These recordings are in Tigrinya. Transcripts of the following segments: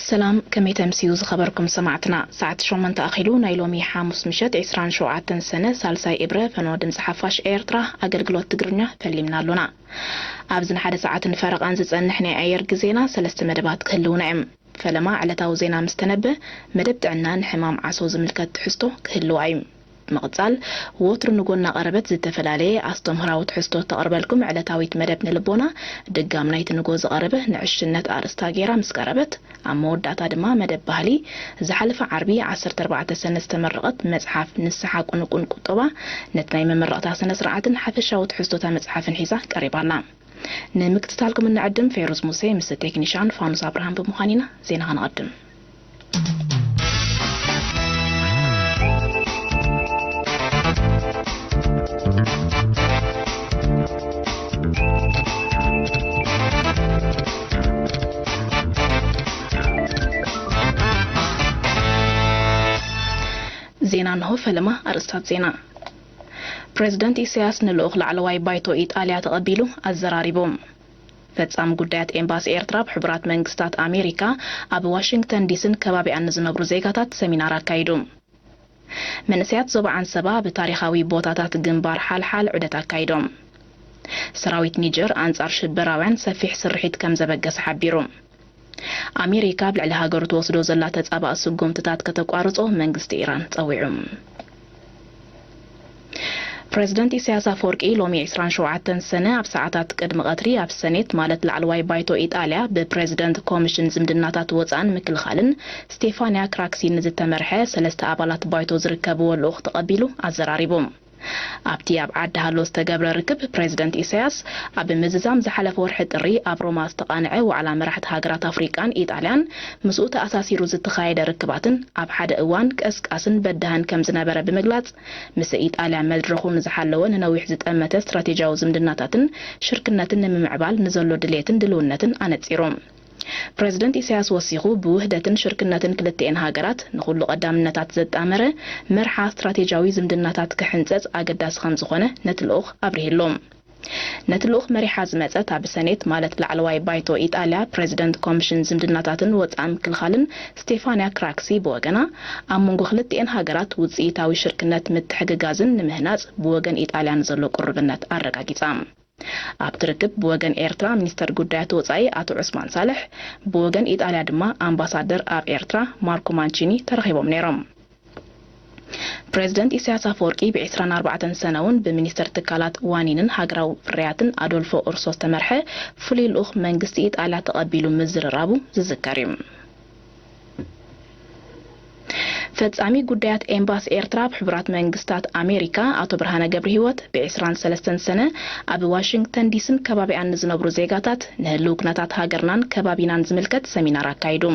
ሰላም፣ ከመይ ተምስዩ ዝኸበርኩም ሰማዕትና? ሰዓት ሸሞንተ ኣኺሉ ናይ ሎሚ ሓሙስ ምሸት ዕስራን ሸውዓተን ሰነ ሳልሳይ እብረ ፈኖ ድምፂ ሓፋሽ ኤርትራ ኣገልግሎት ትግርኛ ፈሊምና ኣሎና። ኣብዚ ንሓደ ሰዓትን ፈረቓን ዝጸንሕ ናይ ኣየር ግዜና ሰለስተ መደባት ክህልውና እዮም። ፈለማ ዕለታዊ ዜና ምስ ተነበ፣ መደብ ጥዕና ንሕማም ዓሶ ዝምልከት ትሕዝቶ ክህልዋ እዩ። ብምቕጻል፣ ወትሩ ንጎ እናቐረበት ዝተፈላለየ ኣስተምህራዊ ትሕዝቶ እተቕርበልኩም ዕለታዊት መደብ ንልቦና፣ ድጋም ናይቲ ንጎ ዝቐረበ ንዕሽነት ኣርእስታ ገይራ ምስ ቀረበት፣ ኣብ መወዳእታ ድማ መደብ ባህሊ፣ ዝሓለፈ ዓርቢ ዓሰርተ ኣርባዕተ ሰነ ዝተመረቐት መጽሓፍ ንስሓ ቁንቁን ቁጠባ፣ ነቲ ናይ መመረቕታ ስነ ስርዓትን ሓፈሻዊ ትሕዝቶታ መጽሓፍን ሒዛ ቀሪባ ኣላ። ንምክትታልኩም እንዕድም ፌሩዝ ሙሴ ምስ ቴክኒሻን ፋኑስ ኣብርሃም ብምዃን ኢና። ዜና ከነቐድም። ዜና እንሆ። ፈለማ ኣርእስታት ዜና። ፕሬዝደንት ኢሳያስ ንልኡኽ ላዕለዋይ ባይቶ ኢጣልያ ተቐቢሉ ኣዘራሪቡ። ፈጻሚ ጉዳያት ኤምባሲ ኤርትራ ኣብ ሕቡራት መንግስታት ኣሜሪካ ኣብ ዋሽንግተን ዲስን ከባቢኣን ንዝነብሩ ዜጋታት ሰሚናር ኣካይዱ። መንእሰያት ዞባ ዓንሰባ ኣብ ታሪኻዊ ቦታታት ግንባር ሓልሓል ዑደት ኣካይዶም። ሰራዊት ኒጀር ኣንጻር ሽበራውያን ሰፊሕ ስርሒት ከም ዘበገሰ ሓቢሩ። ኣሜሪካ ኣብ ልዕሊ ሃገሩ ትወስዶ ዘላ ተጻባእ ስጉምትታት ከተቋርጾ መንግስቲ ኢራን ጸዊዑ። ፕሬዝደንት ኢሳያስ ኣፈወርቂ ሎሚ ዕስራን ሸውዓተን ሰነ ኣብ ሰዓታት ቅድሚ ቀትሪ ኣብ ሰኔት ማለት ላዕለዋይ ባይቶ ኢጣልያ ብፕሬዝደንት ኮሚሽን ዝምድናታት ወጻእን ምክልኻልን ስቴፋንያ ክራክሲ ንዝተመርሐ ሰለስተ ኣባላት ባይቶ ዝርከብዎ ልኡኽ ተቐቢሉ ኣዘራሪቡ። ኣብቲ ኣብ ዓዲ ሃሎ ዝተገብረ ርክብ ፕሬዝደንት ኢሳያስ ኣብ ምዝዛም ዝሓለፈ ወርሒ ጥሪ ኣብ ሮማ ዝተቓንዐ ዋዕላ መራሕቲ ሃገራት ኣፍሪቃን ኢጣልያን ምስኡ ተኣሳሲሩ ዝተኻየደ ርክባትን ኣብ ሓደ እዋን ቀስቃስን በዳህን ከም ዝነበረ ብምግላጽ፣ ምስ ኢጣልያ መድረኹ ንዝሓለወ ንነዊሕ ዝጠመተ ስትራቴጂያዊ ዝምድናታትን ሽርክነትን ንምምዕባል ንዘሎ ድሌትን ድልውነትን ኣነጺሩ። ፕሬዝደንት ኢሳያስ ወሲኹ፣ ብውህደትን ሽርክነትን ክልቲኤን ሃገራት ንኹሉ ቀዳምነታት ዘጣመረ መርሓ ስትራቴጂያዊ ዝምድናታት ክሕንጸጽ ኣገዳሲ ከም ዝኾነ ነቲ ልኡኽ ኣብሪህሉ። ነቲ ልኡኽ መሪሓ ዝመጸት ኣብ ሰኔት ማለት ላዕለዋይ ባይቶ ኢጣልያ ፕሬዝደንት ኮሚሽን ዝምድናታትን ወጻኢ ምክልኻልን ስቴፋንያ ክራክሲ ብወገና፣ ኣብ መንጎ ክልቲኤን ሃገራት ውጽኢታዊ ሽርክነት ምትሕግጋዝን ንምህናጽ ብወገን ኢጣልያ ንዘሎ ቅሩብነት ኣረጋጊጻ። ኣብቲ ርክብ ብወገን ኤርትራ ሚኒስተር ጉዳያት ወጻኢ ኣቶ ዑስማን ሳልሕ፣ ብወገን ኢጣልያ ድማ ኣምባሳደር ኣብ ኤርትራ ማርኮ ማንቺኒ ተረኺቦም ነይሮም። ፕሬዝደንት ኢሳያስ ኣፈወርቂ ብ ዕስራን ኣርባዕተን ሰነ እውን ብሚኒስተር ትካላት ዋኒንን ሃገራዊ ፍርያትን ኣዶልፎ ኡርሶ ዝተመርሐ ፍሉይ ልኡኽ መንግስቲ ኢጣልያ ተቐቢሉ ምዝርራቡ ዝዝከር እዩ። ፈጻሚ ጉዳያት ኤምባሲ ኤርትራ ኣብ ሕቡራት መንግስታት ኣሜሪካ ኣቶ ብርሃነ ገብረሂወት ብ ዕስራን ሰለስተን ሰነ ኣብ ዋሽንግተን ዲስን ከባቢኣን ንዝነብሩ ዜጋታት ንህልው ኩነታት ሃገርናን ከባቢናን ዝምልከት ሰሚናር ኣካይዱ።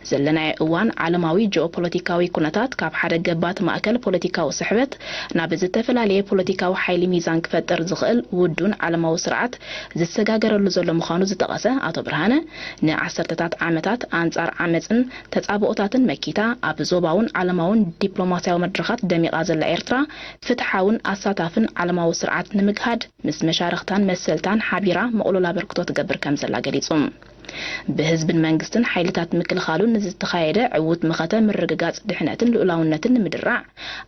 ዘለናዮ እዋን ዓለማዊ ጂኦፖለቲካዊ ኩነታት ካብ ሓደ ገባት ማእከል ፖለቲካዊ ስሕበት ናብ ዝተፈላለየ ፖለቲካዊ ሓይሊ ሚዛን ክፈጥር ዝኽእል ውዱን ዓለማዊ ስርዓት ዝሰጋገረሉ ዘሎ ምዃኑ ዝጠቐሰ ኣቶ ብርሃነ፣ ንዓሰርተታት ዓመታት ኣንጻር ዓመጽን ተጻብኦታትን መኪታ፣ ኣብ ዞባውን ዓለማውን ዲፕሎማስያዊ መድረኻት ደሚቓ ዘላ ኤርትራ፣ ፍትሓውን ኣሳታፍን ዓለማዊ ስርዓት ንምግሃድ፣ ምስ መሻርኽታን መሰልታን ሓቢራ ምቕሉል ኣበርክቶ ትገብር ከም ዘላ ገሊጹ። ብህዝብን መንግስትን ሓይልታት ምክልኻሉን ንዝተኻየደ ዕዉት መኸተ ምርግጋጽ ድሕነትን ልኡላውነትን ንምድራዕ፣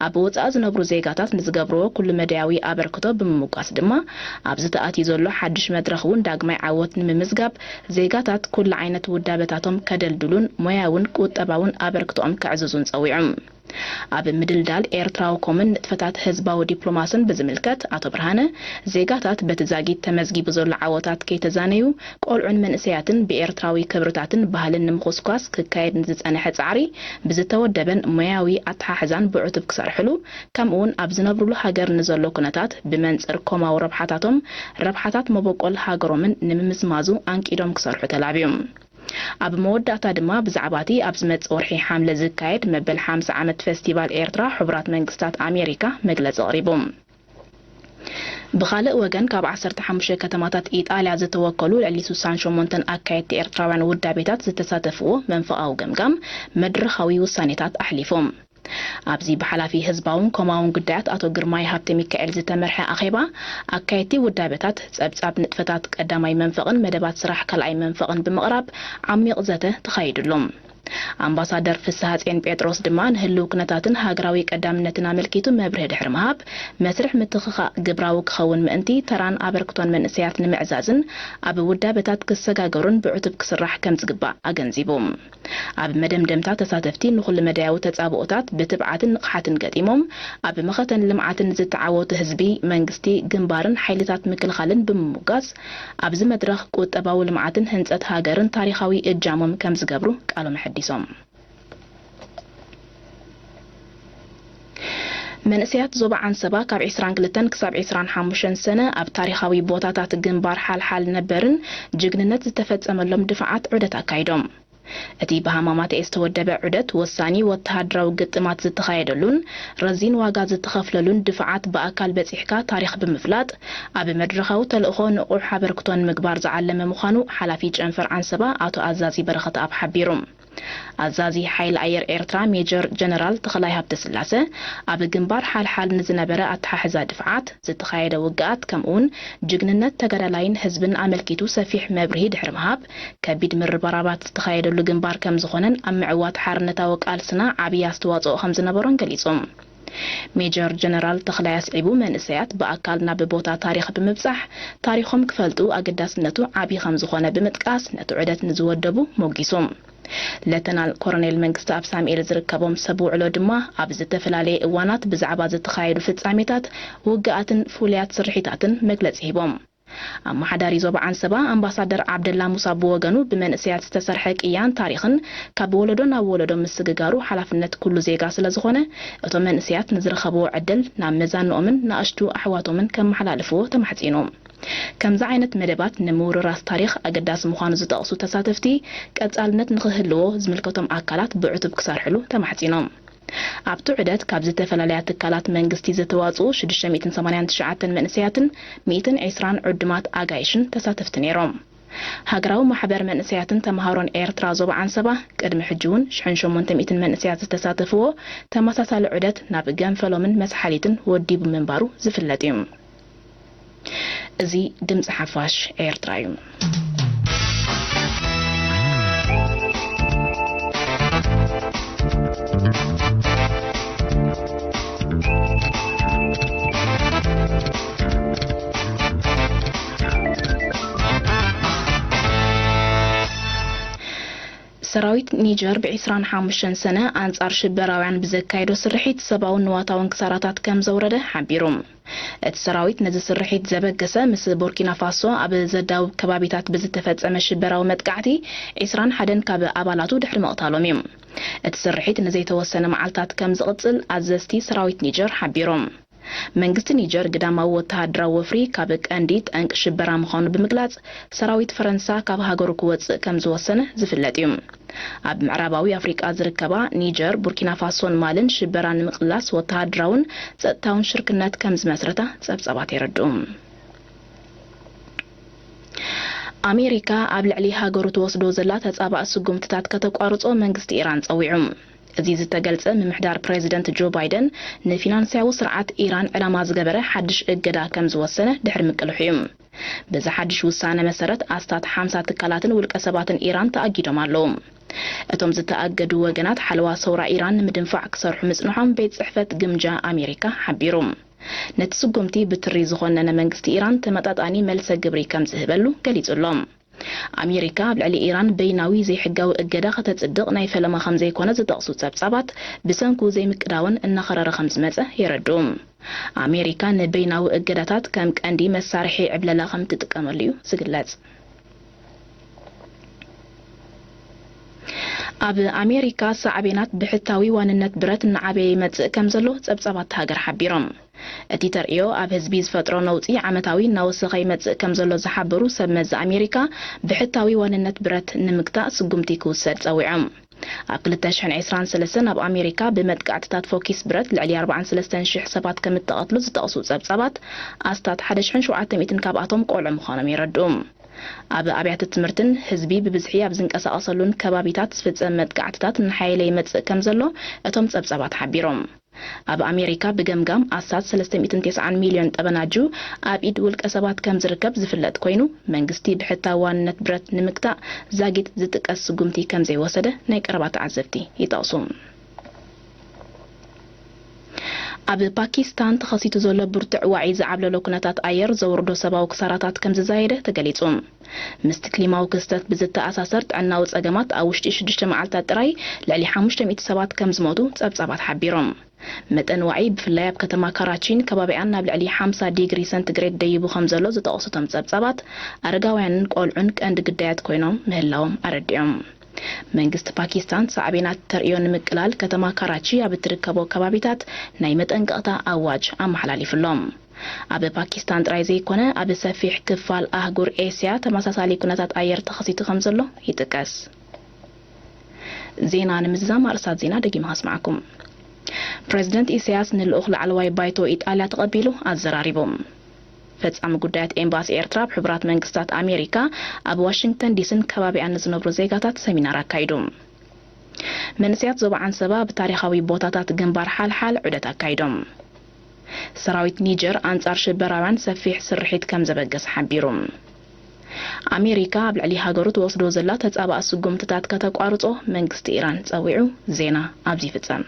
ኣብ ወጻኢ ዝነብሩ ዜጋታት ንዝገብርዎ ኩሉ መዳያዊ ኣበርክቶ ብምምጓስ ድማ፣ ኣብዚ ተኣትዩ ዘሎ ሓድሽ መድረኽ እውን ዳግማይ ዓወት ንምምዝጋብ፣ ዜጋታት ኩሉ ዓይነት ውዳበታቶም ከደልድሉን ሞያውን ቁጠባውን ኣበርክቶኦም ከዕዝዙን ጸዊዑ። ኣብ ምድልዳል ኤርትራዊ ኮምን ንጥፈታት ህዝባዊ ዲፕሎማስን ብዝምልከት ኣቶ ብርሃነ፣ ዜጋታት በቲ ዛጊት ተመዝጊቡ ዘሎ ዓወታት ከይተዛነዩ፣ ቆልዑን መንእሰያትን ብኤርትራዊ ክብርታትን ባህልን ንምኹስኳስ ክካየድ ንዝጸንሐ ጻዕሪ ብዝተወደበን ሞያዊ ኣተሓሕዛን ብዕቱብ ክሰርሕሉ፣ ከምኡውን ኣብ ዝነብሩሉ ሃገር ንዘሎ ኩነታት ብመንጽር ኮማዊ ረብሓታቶም፣ ረብሓታት መበቆል ሃገሮምን ንምምዝማዙ ኣንቂዶም ክሰርሑ ተላብዩ። ኣብ መወዳእታ ድማ ብዛዕባ እቲ ኣብ ዝመጽእ ወርሒ ሓምለ ዝካየድ መበል ሓምሳ ዓመት ፈስቲቫል ኤርትራ ሕቡራት መንግስታት ኣሜሪካ መግለጺ ኣቕሪቡ። ብኻልእ ወገን፣ ካብ ዓሰርተ ሓሙሽተ ከተማታት ኢጣልያ ዝተወከሉ ልዕሊ ስሳን ሸሞንተን ኣካየድቲ ኤርትራውያን ውዳቤታት ዝተሳተፍዎ መንፈቓዊ ገምጋም መድረኻዊ ውሳኔታት ኣሕሊፉ። ኣብዚ ብሓላፊ ህዝባውን ኮማውን ጉዳያት ኣቶ ግርማይ ሃብተ ሚካኤል ዝተመርሐ ኣኼባ፣ ኣካየድቲ ውዳበታት ጸብጻብ ንጥፈታት ቀዳማይ መንፈቕን መደባት ስራሕ ካልኣይ መንፈቕን ብምቕራብ ዓሚቕ ዘተ ተኻይዱሎም። ኣምባሳደር ፍስሃጽዮን ጴጥሮስ ድማ ንህልው ኩነታትን ሃገራዊ ቀዳምነትን ኣመልኪቱ መብርሂ ድሕሪ ምሃብ፣ መስርሕ ምትኽኻእ ግብራዊ ክኸውን ምእንቲ ተራን ኣበርክቶን መንእሰያት ንምዕዛዝን ኣብ ውዳበታት ክሰጋገሩን ብዕቱብ ክስራሕ ከም ዝግባእ ኣገንዚቡ። ኣብ መደምደምታ ተሳተፍቲ ንኹሉ መዳያዊ ተጻብኦታት ብትብዓትን ንቕሓትን ገጢሞም ኣብ መኸተን ልምዓትን ዝተዓወቱ ህዝቢ፣ መንግስቲ፣ ግንባርን ሓይልታት ምክልኻልን ብምምጓስ ኣብዚ መድረኽ ቁጠባዊ ልምዓትን ህንጸት ሃገርን ታሪኻዊ እጃሞም ከም ዝገብሩ ቃሎም ኣሐዲሶም። መንእሰያት ዞባ ዓንሰባ ካብ ዕስራን ክልተን ክሳብ ዕስራን ሓሙሽተን ሰነ ኣብ ታሪኻዊ ቦታታት ግንባር ሓልሓል ነበርን ጅግንነት ዝተፈጸመሎም ድፋዓት ዑደት ኣካይዶም። እቲ ብሃማማተ ዝተወደበ ዑደት ወሳኒ ወተሃደራዊ ግጥማት ዝተኻየደሉን ረዚን ዋጋ ዝተኸፍለሉን ድፋዓት ብኣካል በጺሕካ ታሪኽ ብምፍላጥ ኣብ መድረኻዊ ተልእኾ ንቑሕ ኣበርክቶን ምግባር ዝዓለመ ምዃኑ ሓላፊ ጨንፈር ዓንሰባ ኣቶ ኣዛዚ በረኸተኣብ ሓቢሩ። ኣዛዚ ሓይሊ ኣየር ኤርትራ ሜጀር ጀነራል ተኽላይ ሃብተስላሰ፣ ኣብ ግንባር ሓልሓል ንዝነበረ ኣተሓሕዛ ድፍዓት፣ ዝተኻየደ ውግኣት፣ ከምኡውን ጅግንነት ተጋዳላይን ህዝብን ኣመልኪቱ ሰፊሕ መብርሂ ድሕሪ ምሃብ፣ ከቢድ ምርብራባት ዝተኻየደሉ ግንባር ከም ዝኾነን ኣብ ምዕዋት ሓርነታዊ ቃልስና ዓብዪ ኣስተዋጽኦ ከም ዝነበሮን ገሊጹ። ሜጀር ጀነራል ተኽላይ ኣስዒቡ፣ መንእሰያት ብኣካል ናብ ቦታ ታሪኽ ብምብጻሕ ታሪኾም ክፈልጡ ኣገዳስነቱ ዓቢ ከም ዝኾነ ብምጥቃስ፣ ነቲ ዑደት ንዝወደቡ ሞጊሱ። ሌተናል ኮሎኔል መንግስተኣብ ሳሙኤል ዝርከቦም ሰብ ውዕሎ ድማ፣ ኣብ ዝተፈላለየ እዋናት ብዛዕባ ዝተኻየዱ ፍጻሜታት፣ ውግኣትን ፍሉያት ስርሒታትን መግለጺ ሂቦም። ኣመሓዳሪ ዞባ ዓንሰባ ኣምባሳደር ዓብደላ ሙሳ ብወገኑ፣ ብመንእሰያት ዝተሰርሐ ቅያን ታሪኽን ካብ ወለዶ ናብ ወለዶ ምስግጋሩ ሓላፍነት ኩሉ ዜጋ ስለ ዝኾነ፣ እቶም መንእሰያት ንዝረኸብዎ ዕድል ናብ መዛንኦምን ንኣሽቱ ኣሕዋቶምን ከመሓላልፍዎ ተማሕጺኑ። ከምዚ ዓይነት መደባት ንምውርራስ ታሪኽ ኣገዳሲ ምዃኑ ዝጠቕሱ ተሳተፍቲ፣ ቀጻልነት ንኽህልዎ ዝምልከቶም ኣካላት ብዕቱብ ክሰርሕሉ ተማሕጺኖም። ኣብቲ ዑደት ካብ ዝተፈላለያ ትካላት መንግስቲ ዝተዋጽኡ ሽዱሽተ ሚእትን ሰማንያን ትሽዓተን መንእሰያትን ሚእትን ዕስራን ዕዱማት ኣጋይሽን ተሳተፍቲ ነይሮም። ሃገራዊ ማሕበር መንእሰያትን ተምሃሮን ኤርትራ ዞባ ዓንሰባ፣ ቅድሚ ሕጂ እውን ሽሕን ሸሞንተ ሚእትን መንእሰያት ዝተሳተፍዎ ተመሳሳሊ ዑደት ናብ ገንፈሎምን መስሓሊትን ወዲቡ ምንባሩ ዝፍለጥ እዩ። እዚ ድምጺ ሓፋሽ ኤርትራ እዩ። ሰራዊት ኒጀር ብዕስራን ሓሙሽተን ሰነ ኣንጻር ሽበራውያን ብዘካየዶ ስርሒት ሰብኣውን ንዋታውን ክሳራታት ከም ዘውረደ ሓቢሩ። እቲ ሰራዊት ነዚ ስርሒት ዘበገሰ፣ ምስ ቡርኪና ፋሶ ኣብ ዘዳውብ ከባቢታት ብዝተፈጸመ ሽበራዊ መጥቃዕቲ፣ ዕስራን ሓደን ካብ ኣባላቱ ድሕሪ ምቕታሎም እዩ። እቲ ስርሒት ንዘይተወሰነ መዓልታት ከም ዝቕጽል ኣዘዝቲ ሰራዊት ኒጀር ሓቢሮም። መንግስቲ ኒጀር ግዳማዊ ወተሃደራዊ ወፍሪ ካብ ቀንዲ ጠንቂ ሽበራ ምዃኑ ብምግላጽ፣ ሰራዊት ፈረንሳ ካብ ሃገሩ ክወጽእ ከም ዝወሰነ ዝፍለጥ እዩ። ኣብ ምዕራባዊ ኣፍሪቃ ዝርከባ ኒጀር፣ ቡርኪና ፋሶን ማልን ሽበራ ንምቕላስ ወተሃደራውን ጸጥታውን ሽርክነት ከም ዝመስረታ ጸብጻባት የረድኡ። ኣሜሪካ ኣብ ልዕሊ ሃገሩ ትወስዶ ዘላ ተጻባእ ስጉምትታት ከተቋርጾ መንግስቲ ኢራን ጸዊዑ። እዚ ዝተገልጸ፣ ምምሕዳር ፕሬዚደንት ጆ ባይደን ንፊናንስያዊ ስርዓት ኢራን ዕላማ ዝገበረ ሓድሽ እገዳ ከም ዝወሰነ ድሕሪ ምቅልሑ እዩ። በዚ ሓድሽ ውሳነ መሰረት፣ ኣስታት ሓምሳ ትካላትን ውልቀ ሰባትን ኢራን ተኣጊዶም ኣለዉ። እቶም ዝተኣገዱ ወገናት፣ ሓለዋ ሰውራ ኢራን ንምድንፋዕ ክሰርሑ ምጽንሖም ቤት ጽሕፈት ግምጃ ኣሜሪካ ሓቢሩ። ነቲ ስጉምቲ ብትሪ ዝኾነነ መንግስቲ ኢራን ተመጣጣኒ መልሰ ግብሪ ከም ዝህበሉ ገሊጹ ኣሎ። ኣሜሪካ ኣብ ልዕሊ ኢራን በይናዊ ዘይሕጋዊ እገዳ ከተጽድቕ ናይ ፈለማ ከም ዘይኮነ ዝጠቕሱ ጸብጻባት፣ ብሰንኩ ዘይምቅዳውን እናኸረረ ከም ዝመጸ የረድኡ። ኣሜሪካ ንበይናዊ እገዳታት ከም ቀንዲ መሳርሒ ዕብለላ ከም ትጥቀመሉ እዩ ዝግለጽ። ኣብ ኣሜሪካ፣ ሳዕቤናት ብሕታዊ ዋንነት ብረት እናዓበየ ይመጽእ ከም ዘሎ ጸብጻባት ሃገር ሓቢሮም። እቲ ተርእዮ ኣብ ህዝቢ ዝፈጥሮ ነውጺ ዓመታዊ እናወሰኸ ይመጽእ ከም ዘሎ ዝሓበሩ ሰብ መዚ ኣሜሪካ፣ ብሕታዊ ዋንነት ብረት ንምግታእ ስጉምቲ ክውሰድ ጸዊዖም። ኣብ ክልተ ሽሕን ዕስራን ሰለስተን ኣብ ኣሜሪካ ብመጥቃዕትታት ፎኪስ ብረት ልዕሊ ኣርባዓን ሰለስተን ሽሕ ሰባት ከም እተቐትሉ ዝጠቕሱ ጸብጻባት፣ ኣስታት ሓደ ሽሕን ሸውዓተ ሚእትን ካብኣቶም ቆልዑ ምዃኖም የረድኡ። ኣብ ኣብያተ ትምህርትን ህዝቢ ብብዝሒ ኣብ ዝንቀሳቐሰሉን ከባቢታት ዝፍጸም መጥቃዕትታት እናሓየለ ይመጽእ ከም ዘሎ እቶም ጸብጻባት ሓቢሮም። ኣብ ኣሜሪካ ብገምጋም ኣስታት ሰለስተ ሚእትን ተስዓን ሚልዮን ጠበናጁ ኣብ ኢድ ውልቀ ሰባት ከም ዝርከብ ዝፍለጥ ኮይኑ፣ መንግስቲ ብሕታዊ ዋንነት ብረት ንምግታእ ዛጊት ዝጥቀስ ስጉምቲ ከም ዘይወሰደ ናይ ቀረባ ተዓዘብቲ ይጠቕሱ። ኣብ ፓኪስታን ተኸሲቱ ዘሎ ብርቱዕ ዋዒ ዝዓብለሎ ኩነታት ኣየር ዘውርዶ ሰብኣዊ ክሳራታት ከም ዝዛየደ ተገሊጹ። ምስቲ ክሊማዊ ክስተት ብዝተኣሳሰር ጥዕናዊ ጸገማት ኣብ ውሽጢ ሽዱሽተ መዓልታት ጥራይ ልዕሊ ሓሙሽተ ሚእቲ ሰባት ከም ዝሞቱ ጸብጻባት ሓቢሮም። መጠን ዋዒ ብፍላይ ኣብ ከተማ ካራቺን ከባቢኣን ናብ ልዕሊ ሓምሳ ዲግሪ ሰንቲግሬድ ደይቡ ከም ዘሎ ዝጠቐሱ እቶም ጸብጻባት፣ ኣረጋውያንን ቆልዑን ቀንዲ ግዳያት ኮይኖም ምህላዎም ኣረዲኦም። መንግስቲ ፓኪስታን ሳዕቤናት ተርእዮ ንምቅላል ከተማ ካራቺ ኣብ እትርከቦ ከባቢታት ናይ መጠንቀቕታ ኣዋጅ ኣመሓላሊፉ ኣሎ። ኣብ ፓኪስታን ጥራይ ዘይኮነ ኣብ ሰፊሕ ክፋል ኣህጉር ኤስያ ተመሳሳሊ ኩነታት ኣየር ተኸሲቱ ከም ዘሎ ይጥቀስ። ዜና ንምዝዛም ኣርእስታት ዜና ደጊመ ከስምዓኩም። ፕሬዚደንት ኢሳያስ ንልኡኽ ላዕለዋይ ባይቶ ኢጣልያ ተቐቢሉ ኣዘራሪቡ። ፈጻሚ ጉዳያት ኤምባሲ ኤርትራ ኣብ ሕቡራት መንግስታት ኣሜሪካ ኣብ ዋሽንግተን ዲሲን ከባቢኣን ንዝነብሩ ዜጋታት ሰሚናር ኣካይዱ። መንእሰያት ዞባ ዓንሰባ ኣብ ታሪኻዊ ቦታታት ግንባር ሓልሓል ዑደት ኣካይዶም። ሰራዊት ኒጀር ኣንጻር ሽበራውያን ሰፊሕ ስርሒት ከም ዘበገሰ ሓቢሩ። ኣሜሪካ ኣብ ልዕሊ ሃገሩ ትወስዶ ዘላ ተጻባእ ስጉምትታት ከተቋርጾ መንግስቲ ኢራን ጸዊዑ። ዜና ኣብዚ ይፍጸም።